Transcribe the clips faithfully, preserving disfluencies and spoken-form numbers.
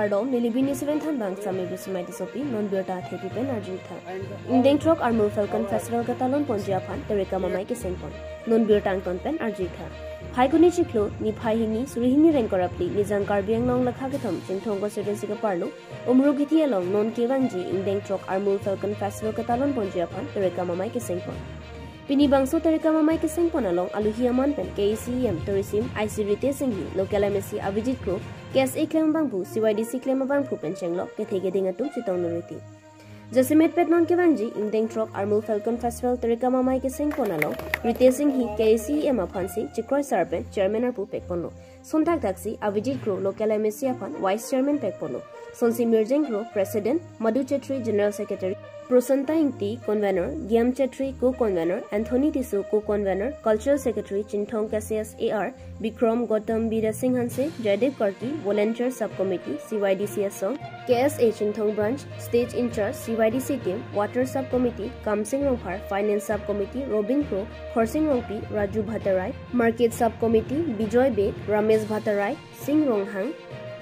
Kardom, neli B News seven thanbang Sami Bismai Tissopi, non birta athepi pen arjutha. Ingdeng throk Armor Falcon Festival ketalon ponji aphan terikam amei kesengpon. Non birta angton pen arjutha. Phaikuni chiklo, niphai hini, suri hini ingkoi ra phli, Nijang Karbi Anglong lakha kethom, Chinthong constituency keparlo, Umrukhethi along non kevangji ingdeng throk Armor Falcon Festival ketalon ponji aphan terikam amei kesengpon. Pini bangso terikam amei kesengpon along aluhi aman pen K A C E M Tourism I C Ritesh Enghi, Local M A C Abhijit Kro, K S A klem abangphu, C Y D C klem abangphu pen chenglok kethe keding atum chetong nuriti. Jasemet pet non kevangji ingdeng throk Armor Falcon Festival terikam amei kesengpon along Ritesh Enghi K A C E M aphansi chikroisar pen chairman arpu pekponlo. Sonthak thaksi Abhijit Kro, Local M A C aphan vice chairman pekponlo. Sonsi Mirjeng Kro, President, Madhu Chetri, General Secretary, Prosanta Ingti, Convener, Giam Chetri, Co-Convener, Anthony Tisso, Co-Convener, Cultural Secretary, Chinthong K C S A R, Bikram Gautam, Bidya Singh Hanse, Jaidev Karki, Volunteer Sub Committee, C Y D C Asong, K S A Chinthong Branch, Stage in Charge, C Y D C Team, Water Sub Committee, Kamsing Rongphar, Finance Sub Committee, Robin Kro, Khorsing Rongpi, Raju Bhattarai, Market Sub Committee, Bijoy Bey, Ramesh Bhattarai, Sing Ronghang,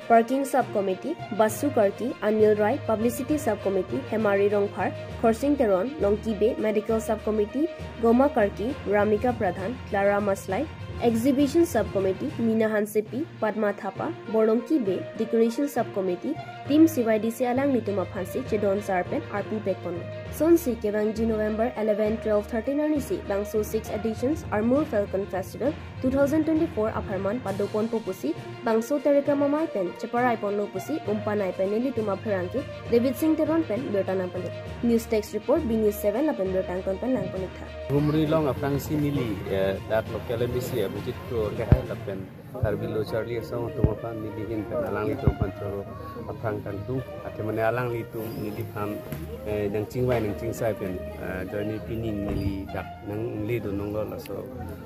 Parking Sub Committee, Basu Karki, Anil Rai, Publicity Sub Committee, Hemari Rongphar, Khorsing Teron, Longki Bey, Medical Sub Committee, Goma Karki, Ramika Pradhan, Clara Maslai, Exhibition Sub Committee, Mina Hansepi, Padma Thapa, Borlongki Bey, Decoration Sub Committee, Team C Y D C alanglitum aphansi chedon sar pen arpu pekponlo. Sonsi kevangji November eleven, twelve, thirteen arnisi bangso six editions Armor Falcon Festival two thousand twenty-four apharman padoponpo pusi bangso terikam amei pen cheparaiponlo pusi umpanai pen nelitum apherangke David Singh Teron pen birta nangpale. News Desk Report, B News seven lapen birta angton pen nangpale tha. Ghumri along aphrangsi neli, eh, dak Local M A C Abhijit Kro kehai lapen Karbi Lo Charli Asong atum aphan neli ahin pen alanglitum aphan choro aphrang kangtung. Athe mane alanglitum neliphan, eh, nangchingvai nangchingsai pen, eh, ajoine pining neli dak nangledun longlo laso,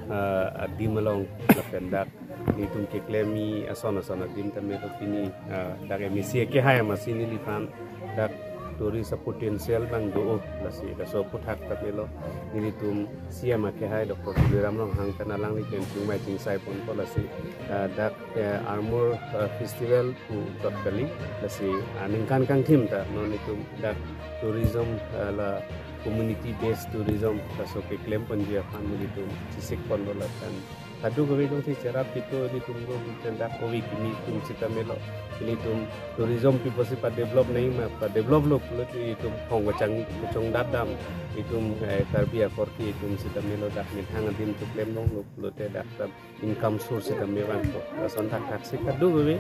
eh, adim along lapen dak nelitum keklem-i ason ason adim tame lo pini, eh, dak M A C kehai amatsi neliphan dak tourist a-potential abang do-o lasi laso aphuthak tame lo nelitum C M akehai Doctor Tuliram Ronghang pen alangli pen chingvai chingsaiponpo lasi, eh, dak, eh, Armor, eh, Festival pu chot kali lasi, ah, ningkan kangthim ta non itum dak tourism, eh, la community based tourism laso keklemponji aphan nelitum chisikponlo lapen kadokave jongsi cherap keto ilitum ro pen dak ove kimi atum sitame lo. Ilitum tourism pi pusi padevelop nangji ma, padevelop lo pulote itum phong kachang kachongdat dam. Itum, eh, Karbi akorte itum sitame lo dak methang adim cheklem longlo pulote dak tam income source sitame vangpo. Lason thakthak si kadokave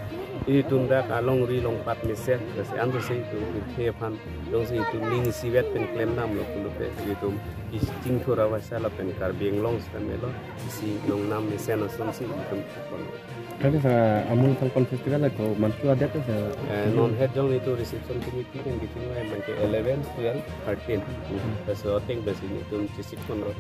ilitum dak alongri longpat mesen, lasi ansi itum pirthe aphan jongsi itum ning isivet pen klem damlo pulote itum isi chingthur avaisa lapen Karbi Anglong sitame lo isi nongnam mesen asonsi itum chikpon. Kali sa Armor Falcon Festival ako mantu adet sa. Eh, non het jong itum reception committee kan kichingvai abangke eleven, twelve, thirteen. Laso ateng pensi itum chisikponlo.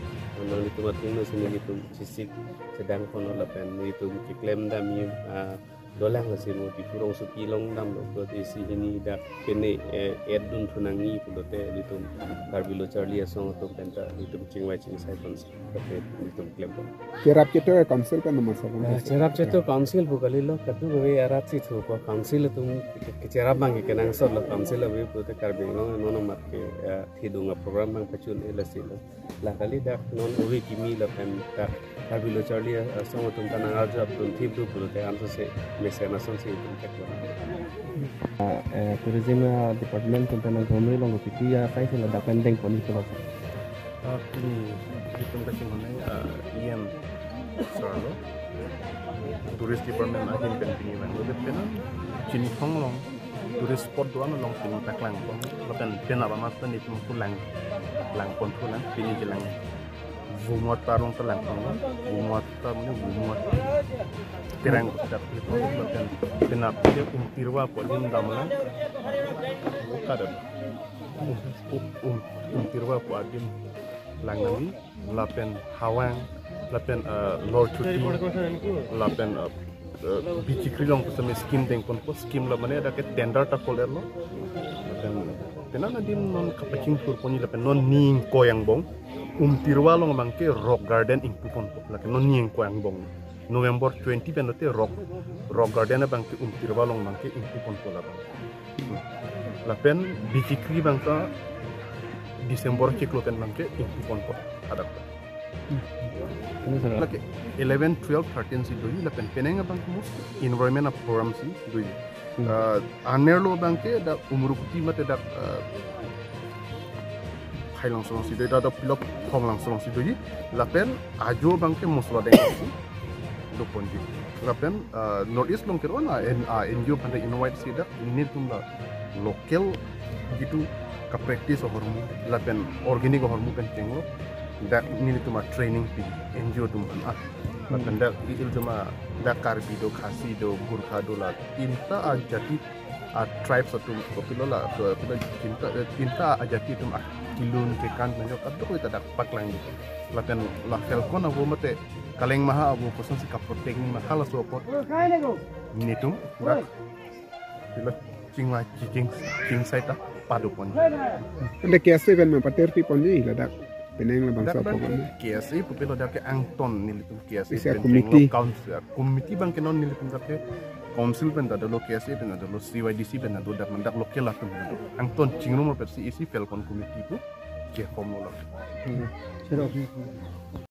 Non itum atum pensi itum chisik chedangponlo lapen itum keklem dam-i, ah, dolang lasi mo Diphu rongsopi along damlo pulote isi hini dak pene, eh, et dun thu nangji pulote itum Karbi Lo Charli Asong atum penta itum chingvai chingsaiponsi. Oke, itum klempo. Cherap cheto council pen nomor sabun. Eh, cherap cheto council pu kalilo, kadokave arat si thupo council atum ke, kecherap abang kenangsotlo council ave pulote Karbi Anglong non amat ke, eh, thidung a-program abang pachun-e lasi lo. La kali dak non ove kimi lapen dak Karbi Lo Charli Asong atum ta nang-arju apdun thip do pulote ansose mesen asonsi itum theklo. Ah, eh, tourism, ah, department atum pen nang Ghumri along kopiti akai si ladak pen dengpon ito lo. Ah, pini itum kachinghon, ah, E M sir lo. Tourist department ahin pen pini vanglo det pen Chinthong along tourist spot do-an along pini paklangpon. Lapen penap amat pen itum pulang langpon pulang pini kelang Vumot parong ta langpon. Vumot ta mane Vumot. Terang dak itum lapen penap ke Umtirwa pu adim damlang. Kadam. Um, um, Umtirwa pu adim lang nangji. Lapen Hawang, lapen, eh, Lorchuti, lapen, eh, eh, Bichikri along pusitame scheme dengponpo, scheme lo mane dak ke tender ta call-etlo. Lapen penang adim non kapachingthurponji lapen non ning ingkoi angbong. Umtirwa along abangke rock garden ingpuponpo. Lapen non ning ingkoi angbong. November twenty pen lote Rock, Rock Garden abang ke Umtirba along abang ke ingpu ponpo labang. Lapen Bijikri abang ke December chiklo pen abang ke ingpu ponpo hadak. Lake eleven, twelve, thirteen si doji, lapen penang abang ke mo environment a program si doji. Hmm. Ah, anerlo abang ke dak Umrukuti mate dak, ah, Phailangso along si doji, dak Pilok Phonglangso along si doji, lapen ajo abang ke Musladeng si do ponji. Lapen, ah, North East along ke-ong a, N-, ah, N G O aphan ta invite si dak nelitum la local jitu ka-practice ahormu, lapen organic ahormu pen chenglo, dak nelitum a-training pi N G O atum aphan a. Lapen dak ilitum a, dak Karbi do, Khasi do, Gorkha do, la tinta ajati a-tribes atum, kopilo la, kopilo tinta, eh, tinta ajati atum akilun kekan nangjo kadokave ta dak paklangji. Lapen la Falcon avo mate Kaleng Maha avo kosonsi ka-protect nangji ma halaso apot nelitum dak kopilo chingvai, ching, chingsai ta pado ponji. Ante K S A pen ma pater pi ponji ladak penang labangso Dak abang apot ke ma? K S A pupelo dak ke angton nelitum K S A Isi pen committee. Chenglo council, committee abang ke non nelitum dak ke council pen ta dolo, K S A pen ta dolo, C Y D C pen ta dolo, dak man dak local atum ta dolo. Angton chingrum apotsi isi Falcon committee pu ke form lo. Hmm.